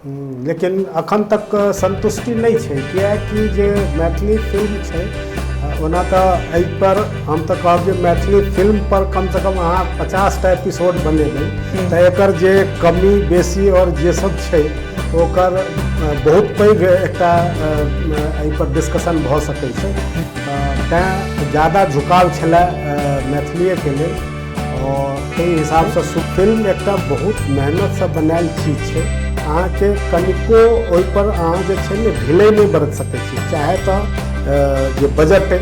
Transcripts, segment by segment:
लेकिन अखन तक संतुष्टि नहि छै, किएकि जे मैथिली फिल्म छै, ओना तऽ एहिपर हम तऽ कहब जे मैथिली फिल्म पर कमसँ कम अहाँ 50टा एपिसोड बनेबै तऽ एकर जे कमी बेसी आओर जे सब छै ओकर बहुत पैघ एकटा एहिपर डिस्कशन भऽ सकै छै। तैँ ज्यादा झुकाव छलए मैथिलीएके लेल आओर ताहि हिसाबसँ फिल्म एकटा बहुत मेहनतसँ बनायल चीज छै। अहाँके कनिको ओहिपर अहाँ जे छै ने ढिलै नहि बरत सकै छी, चाहे तऽ जे बजट अइ,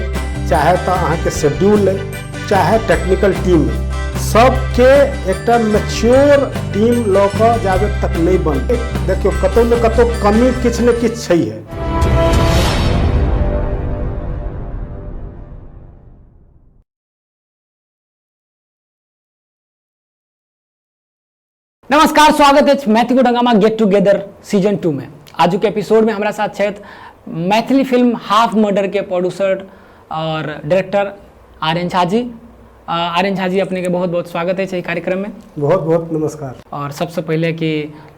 चाहे तऽ अहाँके शेड्यूल अइ, चाहे टेक्निकल टीम अइ, सबके एकटा मैच्योर टीम लऽ कऽ जाबे तक नहि बनतै, देखियौ कतहु ने कतहु कमी किछु ने किछु छैहे। नमस्कार, स्वागत अछि मैथिली हंगामा गेट टुगेदर सीजन 2 में। आजुक एपिसोड में हमरा साथ छथि मैथिली फिल्म हाफ मर्डर के प्रोड्यूसर और डायरेक्टर आर्यन झा जी। आर्यन झा जी, अपने के बहुत बहुत स्वागत अछि एहि कार्यक्रम में। बहुत बहुत नमस्कार। और सबसे पहले कि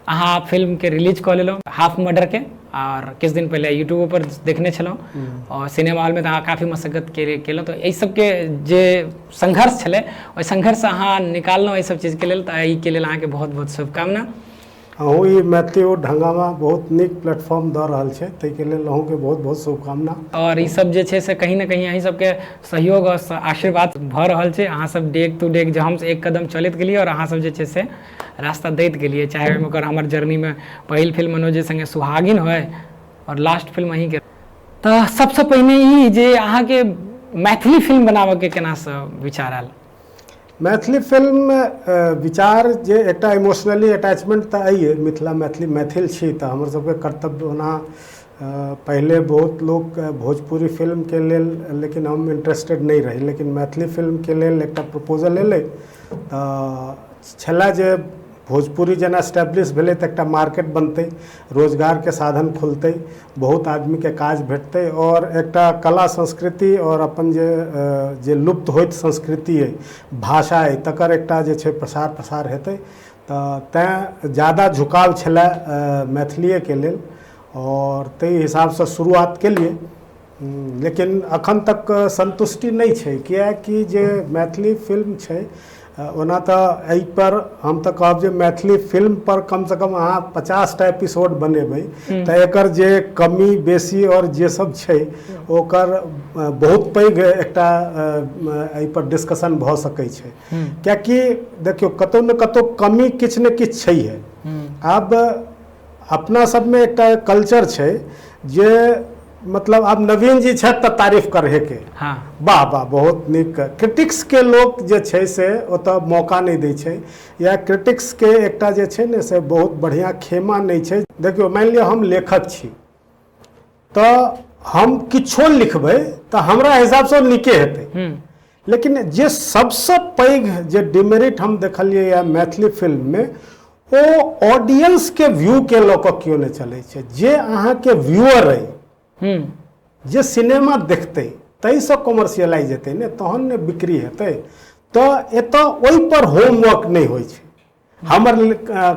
अहाँ फिल्म के रिलीज कऽ लेलहुँ हाफ मर्डर के, और किछु दिन पहले यूट्यूब पर देखने छलहुँ और सिनेमा हॉल में तऽ अहाँ काफ़ी मशक्कत केलहुँ, तऽ एहि सबके जे संघर्ष छलै ओहि संघर्ष अहाँ निकाललहुँ एहि सब चीजके लेल, तऽ एहिके लेल अहाँके बहुत बहुत शुभकामना। अहूँ ई मैथिली ओ हंगामा बहुत नीक प्लेटफॉर्म दऽ रहल छै, ताहिके लेल अहूँके बहुत बहुत शुभकामना। और ई सब जे छै से कहीं ना कहीं अहीं सबके सहयोग और आशीर्वाद भऽ रहल छै। अहाँ सब डेग टू डेग जे हम एक कदम चलैत गेलियै और अहाँ सब जे छै से रास्ता दैत गेलियै, चाहे ओहिमे ओकर हमर जर्नीमे पहिल फिल्म मनोज जी संगे सुहागिन होय और लास्ट फिल्म अहीँके। तऽ सबसँ पहिने ई जे अहाँके मैथिली फिल्म बनाबऽके केना से विचार आयल? मैथिली फिल्म विचार जे एकटा इमोशनली अटैचमेंट तऽ अइए, मिथिला मैथिली मैथिल छी तऽ हमर सबके कर्तव्य। ओना पहिले बहुत लोक भोजपुरी फिल्मके लेल, लेकिन हम इंटरेस्टेड नहि रही, लेकिन मैथिली फिल्मके लेल एकटा प्रपोजल एलै तऽ छलए जे भोजपुरी जेना एस्टेब्लिश भेलै तऽ एकटा मार्केट बनतै, रोजगारके साधन खुलतै, बहुत आदमीके काज भेटतै और एकटा कला संस्कृति और अपन जे जे लुप्त होइत संस्कृति अइ, भाषा अइ, तकर एकटा जे छै प्रसार प्रसार हेतै। तऽ तैँ ज्यादा झुकाव छलए मैथिलीएके लेल और ताहि हिसाबसँ शुरुआत केलियै, लेकिन अखन तक संतुष्टि नहि छै, किएकि जे मैथिली फिल्म छै, ओना तऽ एहिपर हम तऽ कहब जे मैथिली फिल्म पर कमसँ कम अहाँ 50टा एपिसोड बनेबै तऽ एकर जे कमी बेसी आओर जे सब छै ओकर बहुत पैघ एकटा एहिपर डिस्कशन भऽ सकै छै। किएकि देखियौ कतहु ने कतहु कमी किछु ने किछु छैहे। आब अपना सबमे एकटा कल्चर छै जे मतलब आब नवीन जी छथि तऽ तारीफ करहेके, हाँ, वाह वाह बहुत नीक। क्रिटिक्सके लोक जे छै से ओतऽ मौका नहि दै छै, या क्रिटिक्सके एकटा जे छै ने से बहुत बढ़िआँ खेमा नहि छै। देखियौ मानि लिअ हम लेखक छी तऽ हम किछो लिखबै तऽ हमरा हिसाबसँ नीके हेतै, लेकिन जे सबसँ पैघ जे डिमेरिट हम देखलियै या मैथिली फिल्ममे, ओ ऑडियंसके व्यू के लऽ कऽ केओ नहि चलै छै। जे अहाँके व्यूअर अइ, जे सिनेमा देखतै ताहिसँ कॉमर्शियलाइज हेतै ने, तहन ने बिक्री हेतै। तऽ एतऽ ओहिपर होमवर्क नहि होइ छै। हमर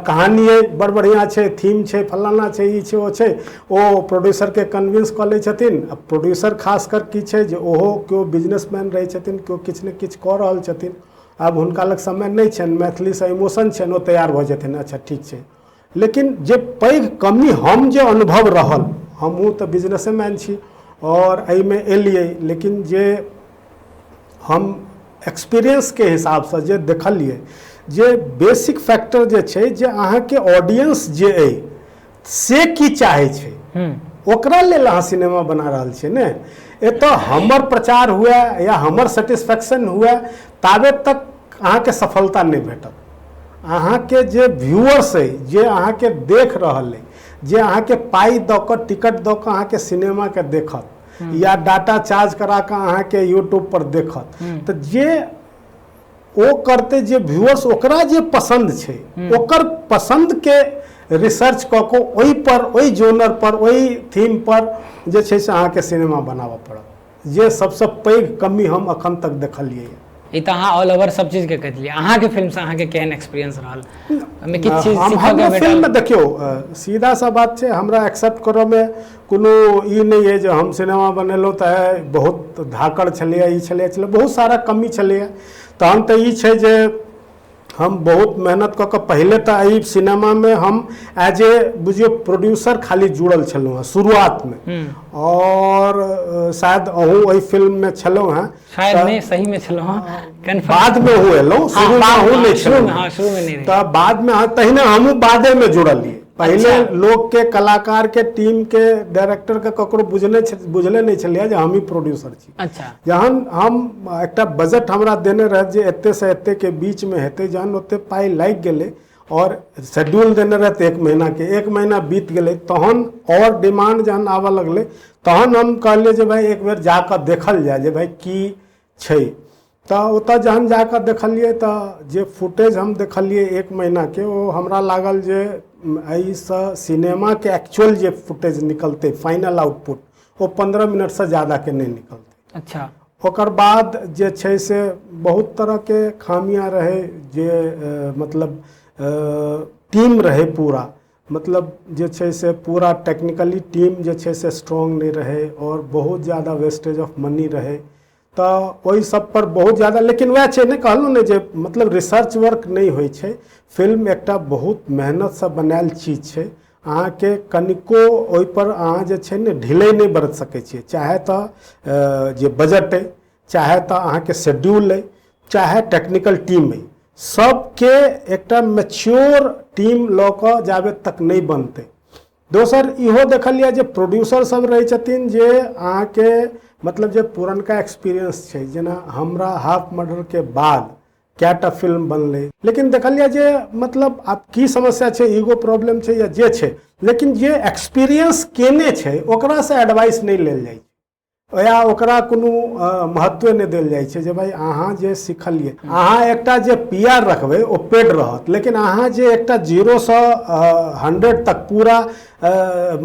कहानी अइ बड़ बढ़िआँ छै, थीम छै, फलाना छै, ई छै, ओ छै, ओ प्रोड्यूसरके कन्विंस कऽ लै छथिन। आ प्रोड्यूसर खास कर की छै जे ओहो केओ बिजनेसमैन रहै छथिन, केओ किछु ने किछु कऽ रहल छथिन, आब हुनका लग समय नहि छनि, मैथिलीसँ इमोशन छनि, ओ तैयार भऽ जेथिन, अच्छा ठीक छै। लेकिन जे पैघ कमी हम जे अनुभव रहल, हमहूँ तऽ बिजनेसेमैन छी आओर एहिमे एलियै, लेकिन जे हम एक्सपीरियंसके हिसाबसँ जे देखलियै जे बेसिक फैक्टर जे छै जे अहाँके ऑडियंस जे अइ से की चाहै छै, ओकरा लेल अहाँ सिनेमा बना रहल छियै ने। एतऽ हमर प्रचार हुए या हमर सेटिस्फैक्शन हुए ताबे तक अहाँके सफलता नहि भेटत। अहाँके जे व्यूअर्स अइ, जे अहाँके देख रहल अइ, जे अहाँके पाइ दऽ कऽ टिकट दऽ कऽ अहाँके सिनेमाके देखत या डाटा चार्ज करा कऽ अहाँके यूट्यूब पर देखत, तऽ जे ओ करतै, जे व्यूअर्स ओकरा जे पसन्द छै ओकर पसन्दके रिसर्च कऽ कऽ ओहि पर, ओहि जोनर पर, ओहि थीम पर जे छै से अहाँके सिनेमा बनाबऽ पड़त। जे सबसँ पैघ कमी हम अखन तक देखलियै। ई तऽ अहाँ ऑल ओवर सब चीजके कहि देलियै। अहाँके फिल्मसँ अहाँके केहन एक्सपीरियंस रहल? ओहिमे किछु चीज सीखऽके हमरो भेटल? फिल्ममे देखियौ, सीधा सा बात छै, हमरा एक्सेप्ट करऽमे कोनो ई नहि अइ जे हम सिनेमा बनेलहुँ तऽ बहुत धाकड़ छलैए, ई छलैए छलै, बहुत सारा कमी छलैए। तहन तऽ ई छै जे हम बहुत मेहनत कऽ कऽ पहिले तऽ एहि सिनेमामे हम एज ए बुझियौ प्रोड्यूसर खाली जुड़ल छलहुँ हेँ शुरुआतमे, आओर शायद अहूँ ओहि फिल्ममे छलहुँ हेँ। शायद नहि, सहीमे छलहुँ हँ, कन्फर्म। बादमे अहूँ एलहुँ, शुरूमे अहूँ नहि छलहुँ। हाँ, शुरूमे नहि रही। तऽ बादमे अहाँ, तहिना हमहूँ बादेमे जुड़लियै। पहिले लोकके, कलाकारके, टीमके, डायरेक्टरके ककरो बुझने बुझले नहि छलैए जे हमही प्रोड्यूसर छी। जहन हम एकटा बजट हमरा देने रहत जे एतेसँ एतेके बीचमे हेतै, जहन ओते पाइ लागि गेलै आओर शेड्यूल देने रहत 1 महीनाके, 1 महीना बीत गेलै, तहन आओर डिमांड जहन आबऽ लगलै तहन हम कहलियै जे भाइ एक बेर जाकऽ देखल जाय जे भाइ की छै। तऽ ओतऽ जहन जाकऽ देखलियै तऽ जे फुटेज हम देखलियै 1 महीनाके, ओ हमरा लागल जे एहिसँ सिनेमाके एक्चुअल जे फुटेज निकलतै, फाइनल आउटपुट, ओ 15 मिनटसँ ज्यादाके नहि निकलतै। ओकर बाद जे छै से बहुत तरहके खामियाँ रहै, जे मतलब टीम रहै पूरा, मतलब जे छै से पूरा टेक्निकली टीम जे छै से स्ट्रॉन्ग नहि रहै आओर बहुत ज्यादा वेस्टेज ऑफ मनी रहै। तऽ ओहि सब पर बहुत ज्यादा, लेकिन वएह छै ने, कहलहुँ ने जे मतलब रिसर्च वर्क नहि होइ छै। फिल्म एकटा बहुत मेहनतसँ बनायल चीज छै, अहाँके कनिको ओहिपर अहाँ जे छै ने ढिलै नहि बरत सकै छियै, चाहे तऽ जे बजट अइ, चाहे तऽ अहाँके शेड्यूल अइ, चाहे टेक्निकल टीम अइ, सबके एकटा मैच्योर टीम लऽ कऽ जाबे तक नहि बनतै। दोसर इहो देखलियै जे प्रोड्यूसर सब रहै छथिन जे अहाँके मतलब जे पुरनका एक्सपीरियंस छै, जेना हमरा हाफ मर्डरके बाद कएटा फिल्म बनलै, लेकिन देखलियै जे मतलब आब की समस्या छै, ईगो प्रॉब्लम छै या जे छै, लेकिन जे एक्सपीरियंस केने छै ओकरासँ एडवाइस नहि लेल जाइ छै या ओकरा कोनो महत्वे नहि देल जाइ छै जे भाइ अहाँ जे सिखलियै, अहाँ एकटा जे पी आर रखबै ओ पेड रहत, लेकिन अहाँ जे एकटा 0 सँ 100 तक पूरा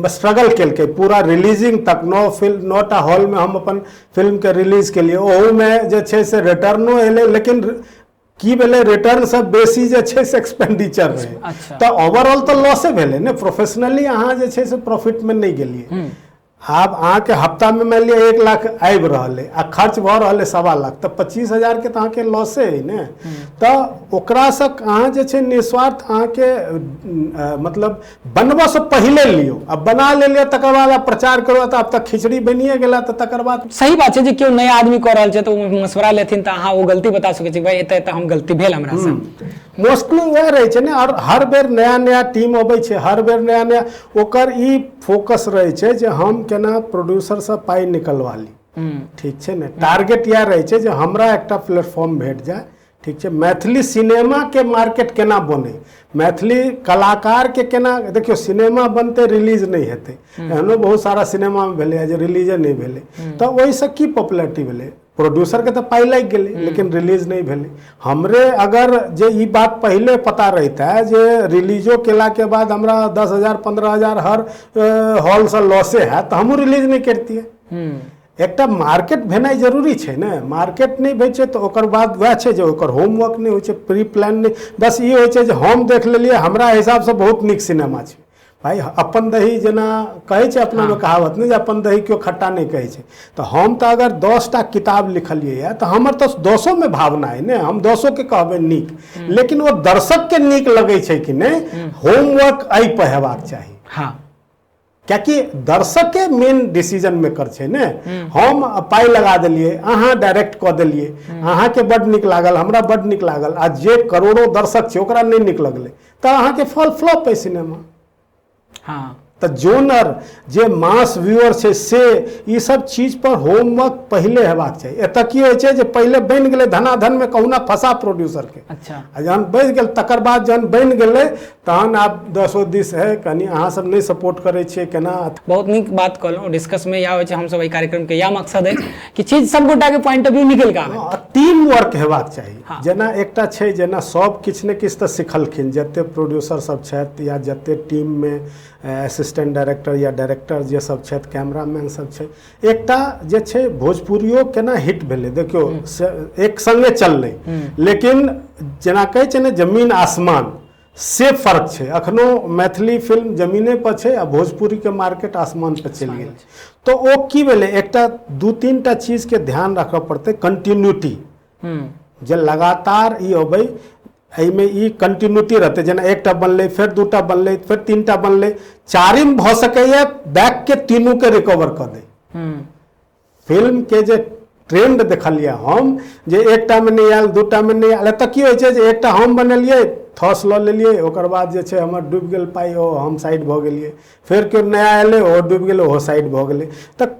स्ट्रगल केलकै, पूरा रिलीजिंग तक 9 फिल्म, 9टा हॉलमे हम अपन फिल्मके रिलीज केलियै, ओहूमे जे छै से रिटर्नो एलै, लेकिन की भेलै, रिटर्नसँ बेसी जे छै से एक्सपेंडिचर रहै। तऽ ओवरऑल तऽ लॉसे भेलै ने, प्रोफेशनली अहाँ जे छै से प्रॉफिटमे नहि गेलियै। आब अहाँके हफ्तामे मानि लिअ 1 लाख आबि रहल अइ आ खर्च भऽ रहल अइ 1.25 लाख, तऽ 25 हजारके तऽ अहाँके लॉसे अइ ने। तऽ ओकरासँ अहाँ जे छै निस्वार्थ अहाँके मतलब बनबऽसँ पहिले लियौ, आ बना लेलियै तकर बाद आब प्रचार करू, तऽ आब तऽ खिचड़ी बनिए गेला, तऽ तकर बाद सही बात छै जे केओ नया आदमी कऽ रहल छै तऽ ओ मशवरा लेथिन तऽ अहाँ ओ गलती बता सकै छी, भाई एतऽ एतऽ हम गलती भेल हमरासँ। मोस्टली वएह रहै छै ने, आओर हर बेर नया नया टीम अबै छै, हर बेर नया नया ओकर ई फोकस रहै छै जे हम केना प्रोड्यूसरसँ पाइ निकलवा ली। ठीक छै ने, टारगेट इएह रहै छै जे हमरा एकटा प्लेटफॉर्म भेट जाय। ठीक छै, मैथिली सिनेमाके मार्केट केना बनै, मैथिली कलाकारके केना, देखियौ सिनेमा बनतै रिलीज नहि हेतै, एहनो बहुत सारा सिनेमामे भेलैए जे रिलीजे नहि भेलै, तऽ ओहिसँ की पॉपुलरिटी भेलै? प्रोड्यूसरके तऽ पाइ लागि गेलै लेकिन रिलीज नहि भेलै। हमरे अगर जे ई बात पहिले पता रहितै जे रिलीजो केलाके बाद हमरा 10 हजार 15 हजार हर हॉलसँ लॉसे हैत, तऽ हमहूँ रिलीज नहि करितियै। एकटा मार्केट भेनाइ जरूरी छै ने, मार्केट नहि होइ छै तऽ ओकर बाद वएह छै जे ओकर होमवर्क नहि होइ छै, प्री प्लान नहि, बस ई होइ छै जे हम देख लेलियै, हमरा हिसाबसँ बहुत नीक सिनेमा छै। भाइ अपन दही जेना कहै छै अपनामे कहावत नहि जे अपन दही केओ खट्टा नहि कहै छै, तऽ हम तऽ अगर 10टा किताब लिखलियै यऽ तऽ हमर तऽ 10ओमे भावना अइ ने, हम 10ओके कहबै नीक, लेकिन ओ दर्शकके नीक लगै छै कि नहि, होमवर्क एहि पर हेबाक चाही। कियाकि दर्शकके मेन डिसीजन मेकर छै ने। हम पाइ लगा देलियै, अहाँ डायरेक्ट कऽ देलियै, अहाँके बड्ड नीक लागल, हमरा बड्ड नीक लागल, आ जे करोड़ो दर्शक छै ओकरा नहि नीक लगलै, तऽ अहाँके फल फ्लॉप अइ सिनेमा। तऽ जोनर जे मास व्यूअर छै से ई सब चीज पर होमवर्क पहिले हेबाक चाही। एतऽ की होइ छै जे पहिले बनि गेलै धनाधनमे कहुना फंसा प्रोड्यूसरके, आ जहन बनि गेल तकर बाद जहन बनि गेलै तहन आब दसो दिस है कनि अहाँ सब नहि सपोर्ट करै छियै केना। बहुत नीक बात कहलहुँ। डिस्कसमे इएह होइ छै, हमसब एहि कार्यक्रमके इएह मकसद अछि कि चीज सब गोटाके पॉइंट ऑफ व्यू निकलि कऽ आबै। टीम वर्क हेबाक चाही। जेना एकटा छै, जेना सब किछु ने किछु तऽ सिखलखिन, जते प्रोड्यूसर सब छथि या जते टीममे असिस्टेंट असिस्टेंट डायरेक्टर या डायरेक्टर जे सब छथि, कैमरामैन सब छै। एकटा जे छै भोजपुरियो केना हिट भेलै देखियौ, एक संगे चललै, लेकिन जेना कहै छै ने जमीन आसमान से फर्क छै। अखनो मैथिली फिल्म जमीने पर छै आ भोजपुरीके मार्केट आसमान पर चलि गेल। तऽ ओ की भेलै, एकटा दू तीन टा चीजके ध्यान राखऽ पड़तै। कंटिन्यूटी, जे लगातार ई अबै, एहिमे ई कंटिन्यूटी रहतै। जेना एकटा बनलै, फेर दूटा बनलै, फेर तीनटा बनलै, चारिम भऽ सकैए बैकके तीनूके रिकवर कऽ दै। फिल्मके जे ट्रेंड देखलियै हम, जे एकटामे नहि आयल, दूटामे नहि आयल, तऽ की होइ छै जे एकटा हम बनेलियै, थस लऽ लेलियै, ओकर बाद जे छै हमर डूबि गेल पाइ, ओ हम साइड भऽ गेलियै। फेर केओ नया एलै, ओहो डूबि गेलै, ओहो साइड भऽ गेलै। तऽ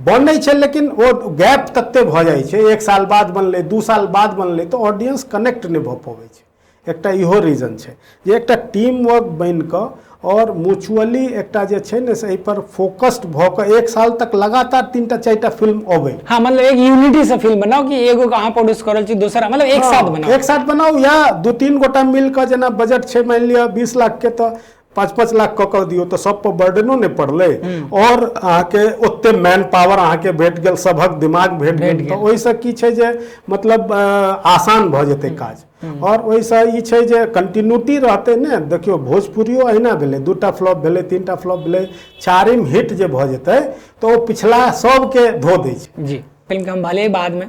बनै छै लेकिन ओ गैप तते भऽ जाइ छै, एक साल बाद बनलै, 2 साल बाद बनलै, तऽ ऑडियंस कनेक्ट नहि भऽ पबै छै। एकटा इहो रीजन छै जे एकटा टीम वर्क बनि कऽ आओर म्यूचुअली एकटा जे छै ने से एहिपर फोकस्ड भऽ कऽ 1 साल तक लगातार 3टा 4टा फिल्म अबै। हाँ, मतलब एक यूनिटी से फिल्म बनाओ कि एगो के अहाँ प्रोड्यूस कर रहल छी, दोसर मतलब एक साथ बनाओ। एक साथ बनाओ या 2-3 गोटा मिल कऽ, जेना बजट छै मानि लिअ 20 लाख के, तऽ 5-5 लाख कऽ कऽ दियौ, तऽ सब पर बर्डनो नहि पड़लै और अहाँके ओते मैन पावर अहाँके भेट गेल, सभक दिमाग भेट गेल। तऽ ओहिसँ की छै जे मतलब आसान भऽ जेतै काज। और ओहिसँ ई छै जे कंटिन्यूटी रहतै ने। देखियौ भोजपुरियो अहिना भेलै, 2टा फ्लॉप भेलै, 3टा फ्लॉप भेलै, चारिम हिट जे भऽ जेतै तऽ ओ पिछला सबके धो दै छै। जी, फिल्म के हम भले बाद में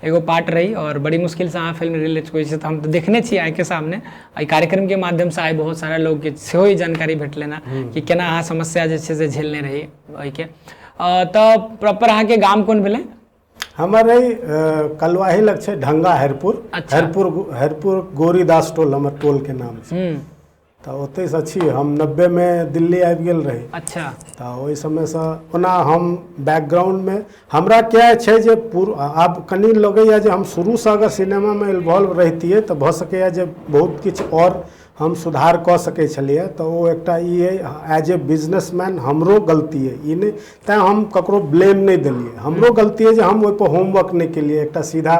एगो पार्ट रही और बड़ी मुश्किल से अहाँ फिल्म रिलीज होइ छै, तऽ हम तऽ देखने छी आइके सामने। एहि कार्यक्रम के माध्यम से आइ बहुत सारा लोगके सेहो ई जानकारी भेटलै ने कि केना अहाँ समस्या जे छै से झेलने रही ओहिके। तऽ प्रॉपर अहाँके गाम कोन भेलै? हमर एहि कलुआही लग छै ढंगा हरिपुर। अच्छा। हरिपुर, हरिपुर गौरीदास टोल हमर टोल के नाम छै। तऽ ओतहिसँ छी हम। 90मे दिल्ली आबि गेल रही। अच्छा। तऽ ओहि समयसँ ओना हम बैकग्राउंडमे हमरा क्या छै जे आब कनि लगैए जे हम शुरूसँ अगर सिनेमामे इन्वॉल्व रहितियै तऽ भऽ सकैए जे बहुत किछु आओर हम सुधार कऽ सकै छलियै। तऽ ओ एकटा ई अइ, एज ए बिजनेसमैन हमरो गलती अइ, ई नहि, तैँ हम ककरो ब्लेम नहि देलियै। हमरो गलती अइ जे हम ओहिपर होमवर्क नहि केलियै, एकटा सीधा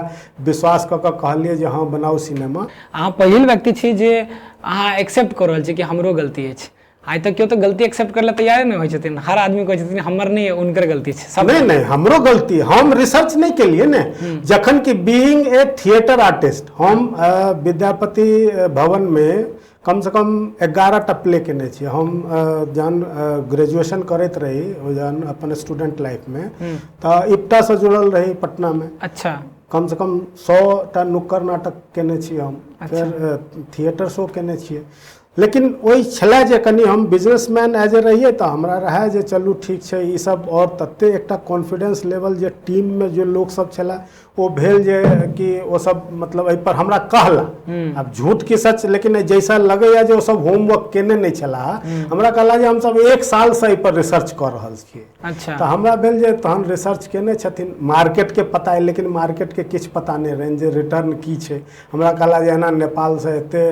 विश्वास कऽ कऽ कहलियै जे हँ बनाउ सिनेमा। अहाँ पहिल व्यक्ति छी जे अहाँ एक्सेप्ट कऽ रहल छी कि हमरो गलती अछि। आइ तक केओ तऽ गलती एक्सेप्ट करै लए तैयारे नहि होइ छथिन। हर आदमी कहै छथिन हमर नहि, हुनकर गलती छै सब। नहि नहि, हमरो गलती, हम रिसर्च नहि केलियै ने। जखन कि बीइंग ए थिएटर आर्टिस्ट हम विद्यापति भवनमे कम से कम 11टा प्ले केने छी हम। जहन ग्रेजुएशन करैत रही, जहन अपन स्टूडेंट लाइफमे, तऽ इप्टासँ जुड़ल रही पटनामे। अच्छा। कम से कम 100टा नुक्कड़ नाटक केने छी हम। अच्छा। फेर थिएटर शो केने छियै। लेकिन ओहि छलै जे कनि हम बिजनेसमैन एज ए रहियै, तऽ हमरा रहए जे चलू ठीक छै ई सब। आओर तते एकटा कॉन्फिडेंस लेवल जे टीममे जे लोकसब छलै ओ भेल जे कि ओ सब मतलब एहिपर हमरा कहला, आब झूठ की सच, लेकिन जैसा लगैए जे ओ सब होमवर्क केने नहि छलाह। हमरा कहला जे हमसब 1 सालसँ एहिपर रिसर्च कऽ रहल छियै। अच्छा। तऽ हमरा भेल जे तहन रिसर्च केने छथिन, मार्केटके पता अइ, लेकिन मार्केटके किछु पता नहि रहनि जे रिटर्न की छै। हमरा कहला जे एना नेपालसँ एते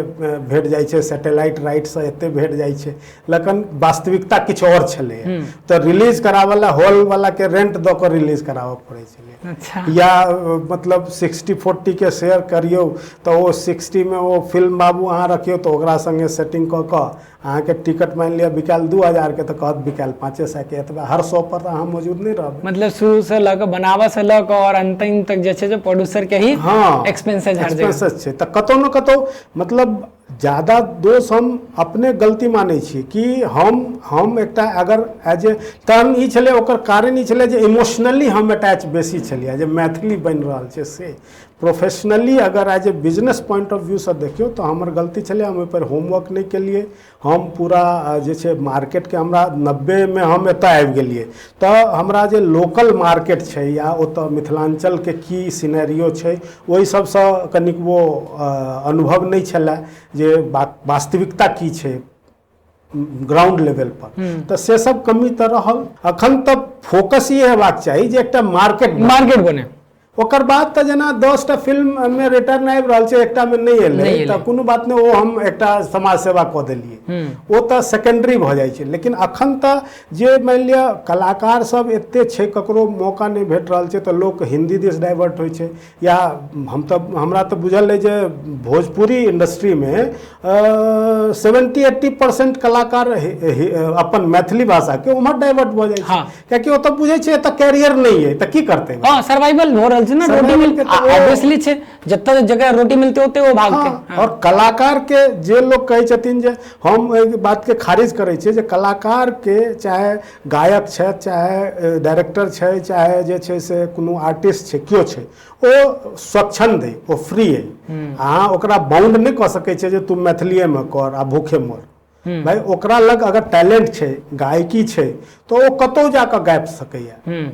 भेट जाइ छै, सैटेलाइट राइटसँ एते भेट जाइ छै, लेकिन वास्तविकता किछु आओर छलै। तऽ रिलीज कराबऽ लए हॉल वालाके रेंट दऽ कऽ रिलीज कराबऽ पड़ै छलै। अच्छा। या मतलब 60-40 के शेयर करियौ तऽ ओ 60मे ओ फिल्म बाबू अहाँ रखियौ, तऽ ओकरा सङ्गे सेटिंग कऽ कऽ अहाँके टिकट मानि लिअ बिकायल 2000 के, तऽ कहत बिकायल 500 के। एतबा हर शो पर तऽ अहाँ मौजूद नहि रहबै। मतलब शुरू से लऽ कऽ, बनाबऽ से लऽ कऽ और अंतिम तक जे छै जे प्रोड्यूसर के ही हाँ एक्सपेंसेज हर जगह एक्सपेंसेस छै। तऽ कतहु ने कतहु मतलब ज्यादा दोष हम अपने गलती मानै छी कि हम एकटा अगर एज ए तहन ई छलै, ओकर कारण ई छलै जे इमोशनली हम अटैच बेसी छलियै जे मैथिली बनि रहल छै। से प्रोफेशनली अगर as a business point of view सँ देखियौ तऽ हमर गलती छलै, हम ओहिपर होमवर्क नहि केलियै। हम पूरा जे छै मार्केटके, हमरा 90मे हम एतऽ आबि गेलियै, तऽ हमरा जे लोकल मार्केट छै या ओतऽ मिथिलाञ्चलके की सिनेरियो छै, ओहि सबसँ कनिकबो अनुभव नहि छलै जे वास्तविकता की छै ग्राउंड लेवल पर। तऽ से सब कमी तऽ रहल। अखन तऽ फोकस ई हेबाक चाही जे एकटा मार्केट मार्केट बने। ओकर बाद तऽ जेना 10टा फिल्म मे रिटर्न आबि रहल छै, एकटा मे नहि एलै तऽ कोनो बात नहि, ओ हम एकटा समाज सेवा कऽ देलियै, ओ तऽ सेकेंडरी भऽ जाइ छै। लेकिन अखन तऽ जे मानि लिअ कलाकार सब एते छै, ककरो मौका नहि भेट रहल छै, तऽ लोक हिंदी दिस डाइवर्ट होइ छै। या हम तऽ हमरा तऽ बुझल अइ जे भोजपुरी इंडस्ट्रीमे 70-80% कलाकार अपन मैथिली भाषाके उम्हर डाइवर्ट भऽ जाइ छै, कियाकि ओतऽ बुझै छै एतऽ कैरियर नहि अइ तऽ की करतै। हँ, सर्वाइवल भऽ रहल छै ने, रोटी मिल ऑब्वियसली छै, जतऽ जगह रोटी मिलतै ओते ओ भागतै। और कलाकार के जे लोग कहै छथिन जे हम एहि बात के खारिज करै छियै जे कलाकार के चाहे गायक छै, चाहे डायरेक्टर छै, चाहे जे छै से कोनो आर्टिस्ट छै, केओ छै, ओ स्वच्छंद अइ, ओ फ्री अइ। अहाँ ओकरा बाउंड नहि कऽ सकै छियै जे तू मैथिलीएमे कर आ भूखे मर। भाइ ओकरा लग अगर टैलेंट छै, गायकी छै, तऽ ओ कतहु जाकऽ गाबि सकैए।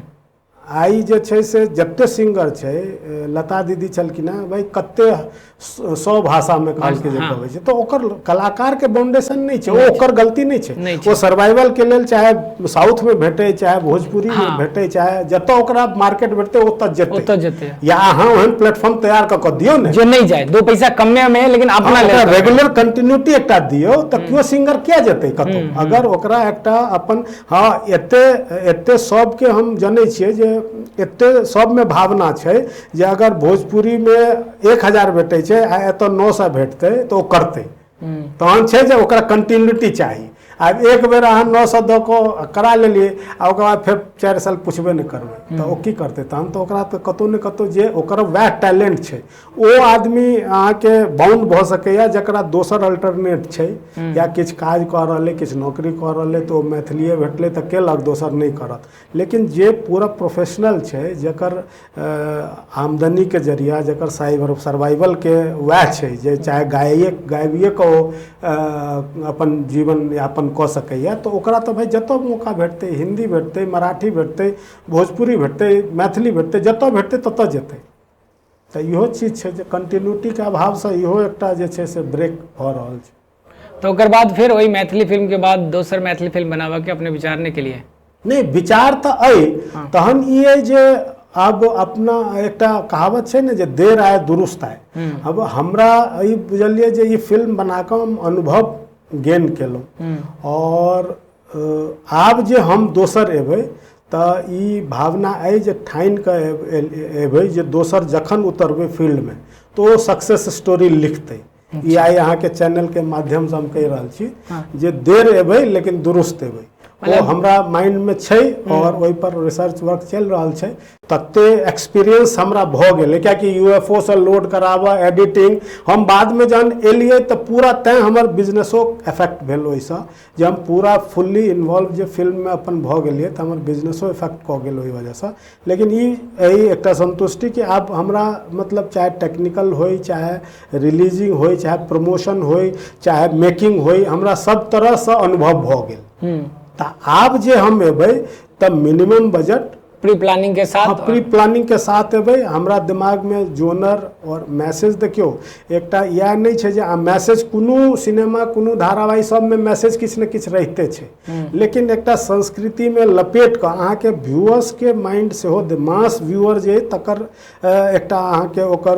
आइ जे छै से जते सिंगर छै, लता दीदी छलखिन हेँ, भाइ कते 100 भाषामे कहलकै जे गबै छै, तऽ ओकर कलाकारके बाउंडेशन नहि छै, ओ ओकर गलती नहि छै। ओ सर्वाइवलके लेल चाहे साउथमे भेटै, चाहे भोजपुरीमे भेटै, चाहे जतऽ ओकरा मार्केट भेटतै ओतऽ जेतै। या अहाँ ओहन प्लेटफॉर्म तैयार कऽ कऽ दियौ ने जे नहि जाय, 2 पैसा कमे में लेकिन अपना लेल रेगुलर कंटिन्यूटी एकटा दियौ, तऽ केओ सिंगर किया जेतै कतौ? अगर ओकरा एकटा अपन, हँ एते एते सबके हम जनै छियै जे एते सबमे भावना छै जे अगर भोजपुरीमे 1000 भेटै छै आ एतऽ 900 भेटतै तऽ ओ करतै। तहन छै जे ओकरा कंटिन्यूटी चाही। आब एक बेर अहाँ 900 दऽ कऽ करा लेलियै आ ओकर बाद फेर 4 साल पुछबे नहि करबै, तऽ ओ की करतै? तहन तऽ ओकरा तऽ कतहु ने कतहु जे ओकर वएह टैलेंट छै ओ आदमी अहाँके बाउंड भऽ सकैए, जकरा दोसर अल्टरनेट छै या किछु काज कऽ रहलै, किछु नौकरी कऽ रहलै, तऽ ओ मैथिलीए भेटलै तऽ केलक, दोसर नहि करत। लेकिन जे पूरा प्रोफेशनल छै, जकर आमदनीके जरिया, जकर सर्वाइवलके वएह छै जे चाहे गाबिए कऽ ओ अपन जीवन यापन कऽ सकैए, तऽ ओकरा तऽ भाइ जतऽ मौका भेटतै, हिन्दी भेटतै, मराठी भेटतै, भोजपुरी भेटतै, मैथिली भेटतै, जतऽ भेटतै ततऽ जेतै। तऽ इहो चीज छै जे कंटिन्यूटीके अभावसँ इहो एकटा जे छै से ब्रेक भऽ रहल छै। तऽ ओकर बाद फेर ओहि मैथिली फिल्म के बाद दोसर मैथिली फिल्म बनाबऽ के अपने विचार नहि केलियै? नहि, विचार तऽ अइ। तहन ई अइ जे आब अपना एकटा कहावत छै ने जे देर आए दुरुस्त आए। अब हमरा ई बुझलियै जे ई फिल्म बनाकऽ हम अनुभव गेन केलहुँ, और आब जे हम दोसर एबै तऽ ई भावना अइ जे ठानि कऽ एबै जे दोसर जखन उतरबै फील्डमे तऽ ओ सक्सेस स्टोरी लिखतै। ई आइ अहाँके चैनलके माध्यमसँ हम कहि रहल छी जे देर एबै लेकिन दुरुस्त एबै, ओ हमरा माइंडमे छै और ओहिपर रिसर्च वर्क चलि रहल छै। तते एक्सपीरियंस हमरा भऽ गेलै, कियाकि UFO सँ लोड कराबऽ, एडिटिंग, हम बादमे जहन एलियै तऽ पूरा, तैँ हमर बिजनेसो इफेक्ट भेल ओहिसँ, जे हम पूरा फुल्ली इन्वॉल्व जे फिल्ममे अपन भऽ गेलियै तऽ हमर बिजनेसो इफेक्ट कऽ गेल ओहि वजहसँ। लेकिन ई एहि एकटा सन्तुष्टि कि आब हमरा मतलब चाहे टेक्निकल होइ, चाहे रिलीजिंग होइ, चाहे प्रमोशन होइ, चाहे मेकिंग होइ, हमरा सब तरहसँ अनुभव भऽ गेल। तऽ आब जे हम एबै तऽ मिनिमम बजट प्री प्लानिंग के साथ, प्री प्लानिंग के साथ एबै। हमरा दिमाग में जोनर और मैसेज, देखियौ एकटा इएह नहि छै जे मैसेज कोनो सिनेमा कोनो धारावाहिक सबमे मैसेज किछु ने किछु रहिते छै, लेकिन एकटा संस्कृति में लपेट कऽ अहाँके व्यूअर्स के माइंड सेहो, मास व्यूअर जे तकर एकटा अहाँके ओकर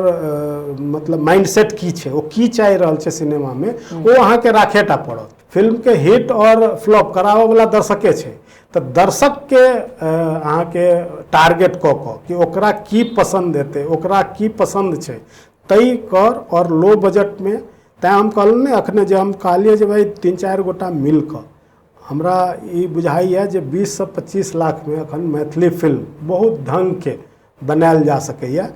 मतलब माइंड सेट की छै, ओ की चाहि रहल छै सिनेमा में, ओ अहाँके राखेटा पड़त। फिल्म के हिट और फ्लॉप कराबऽ वाला दर्शके छै, तऽ दर्शकके अहाँके टारगेट कऽ कऽ कि ओकरा की पसन्द हेतै, ओकरा की पसन्द छै ताहि कर, और लो बजटमे। तैँ हम कहलहुँ ने अखने जे हम कहलियै जे भाइ 3-4 गोटा मिल कऽ, हमरा ई बुझाइए जे 20 से 25 लाखमे अखन मैथिली फिल्म बहुत ढङ्गके बनायल जा सकैए।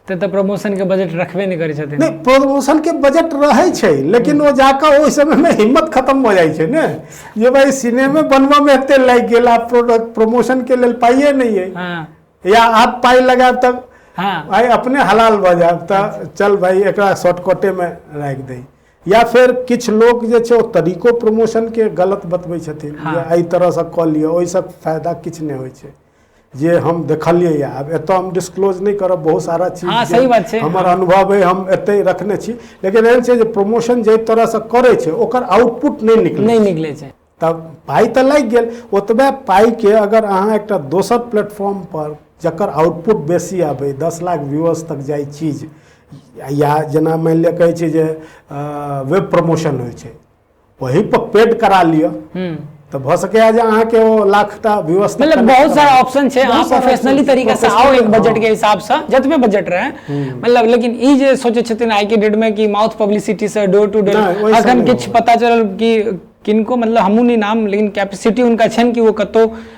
तऽ प्रमोशन के बजट रखबे नहि करै छथिन। नहि, प्रमोशन के बजट रहै छै, लेकिन ओ जाकऽ ओहि समयमे हिम्मत खत्म भऽ जाइ छै ने जे भाइ सिनेमे बनबऽमे एते लागि गेल, आब प्रोडक्ट प्रमोशन के लेल पाइए नहि अइ, या आब पाइ लगायब तऽ भाइ अपने हलाल भऽ जायब, तऽ चल भाइ एकरा शॉर्टकटेमे राखि दै। या फेर किछु लोक जे छै ओ तरीको प्रमोशन के गलत बतबै छथिन जे एहि तरहसँ कऽ लिअ, ओहिसँ फायदा किछु नहि होइ छै। जे हम देखलियै, आब एतऽ हम डिस्क्लोज नहि करब बहुत सारा चीज, सही बात छै, हमर अनुभव अइ, हम एतै रखने छी, लेकिन एहन छै जे प्रमोशन जाहि तरहसँ करै छै ओकर आउटपुट नहि निकलै छै। तब पाइ तऽ लागि गेल। ओतबे पाइके अगर अहाँ एकटा दोसर प्लेटफॉर्म पर जकर आउटपुट बेसी आबै, 10 लाख व्यूअर्स तक जाइ चीज, या जेना मानि लिअ कहै छै जे वेब प्रमोशन होइ छै, ओही पर पेड करा लिअ तऽ भऽ सकैए जे अहाँके ओ लाखटा व्यूअर्स। मतलब बहुत सारा ऑप्शन छै, अहाँ प्रोफेशनली तरीका से आओ एक बजट के हिसाब से, जतबे बजट रहे मतलब। लेकिन ई जे सोचै छथिन आइ के डेट में कि माउथ पब्लिसिटी से डोर टू डोर, अखन किछु पता चलल कि किनको, मतलब हमहूँ नहि नाम, लेकिन कैपेसिटी हुनका छनि कि ओ कतहु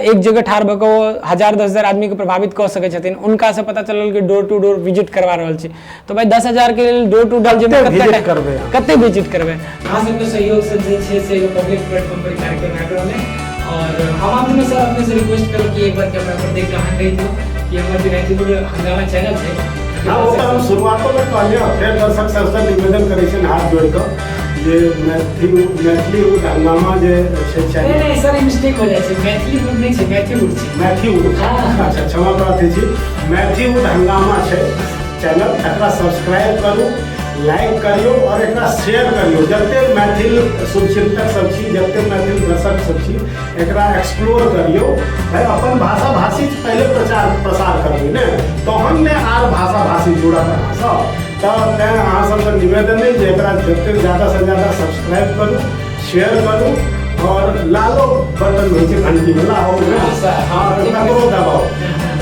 एक जगह ठाढ़ भऽ कऽ ओ 1000 10,000 आदमीके प्रभावित कऽ सकै छथिन। हुनकासँ पता चलल कि डोर टू डोर विजिट करवा रहल छी, तऽ भाइ 10,000 के लेल डोर टू डोर जेबै, करबै, कते विजिट करबै? अहाँ सबके सहयोगसँ जे छै से एगो पब्लिक प्लेटफॉर्म पर कार्यक्रम आबि रहल है। और हम अपने सर अपने से रिक्वेस्ट करू कि एक बार कैमरा पर देख के अहाँ कहि दियौ कि हमर जे मैथिली हंगामा चैनल छै। हाँ, ओ तऽ हम शुरुआतोमे कहलियै, फेर दर्शक सबसँ निवेदन करै छियनि हाथ जोड़ि कऽ जे मैथिली मैथिली हंगामा जे छै चैनल। नहीं सर, मिस्टेक हो जाइ छै, मैथिली वुड नहि छै, मैथिली वुड छै। मैथिली वुड, अच्छा, क्षमा प्रार्थी छी। मैथिली वुड हंगामा छै चैनल, एकरा सब्सक्राइब करू, लाइक करियौ और एकरा शेयर करियौ। जते मैथिल शुभचिंतक सब छी, जते मैथिल दर्शक सब छी, एकरा एक्सप्लोर करियौ। भाई अपन भाषा भाषी पहिले प्रचार प्रसार करबै ने, तहन ने आर भाषा भाषी जुड़त अहाँ सब। तऽ तेँ अहाँ सबसँ निवेदन अइ जे एकरा जते ज्यादासँ ज्यादा सब्सक्राइब करू, शेयर करू और लालो बटन होइ छै घंटी वाला, हाँ, तकरो दबाउ।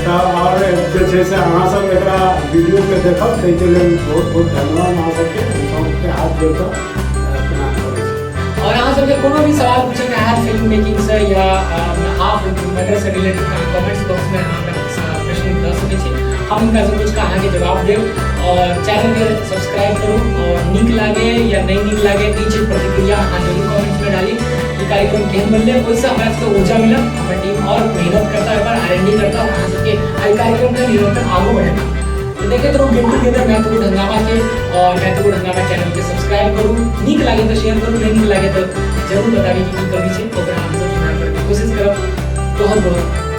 तऽ आओर जे छै से अहाँ सब एकरा वीडियोके देखब, ताहिके लेल बहुत बहुत धन्यवाद अहाँ सबके। सबके हाथ जोड़ि कऽ प्रणाम करै छी। और अहाँ सबके कोनो भी सवाल पूछैके हैत फिल्म मेकिंग से या हाफ मैटर से रिलेटेड, अहाँ कमेंट्स बॉक्स में अहाँ हमरा प्रश्न दऽ सकै छी, हम हुनका से पूछि कऽ अहाँके जवाब देब। और चैनल के सब्सक्राइब करू और नीक लागे या नहीं नीक लागे, ई चीज प्रतिक्रिया अहाँ जरूर कमेंट्स में डाली ई कार्यक्रम केहन बनलै। ओहिसँ हमरा सबके ऊर्जा मिलत, हमर टीम और मेहनत करता, एहि पर आर&डी करता और अहाँ सबके एहि कार्यक्रमके निरंतर आगू बढ़ेता। तो देखैत रहू गेट टुगेदर मैथिली हंगामा के और मैथिली हंगामा चैनल के सब्सक्राइब करू, नीक लागे तो शेयर करू, नहीं नीक लागे तो जरूर बताबी कि की कमी छै, ओकरा हम सब सुधार करके कोशिश करब। बहुत बहुत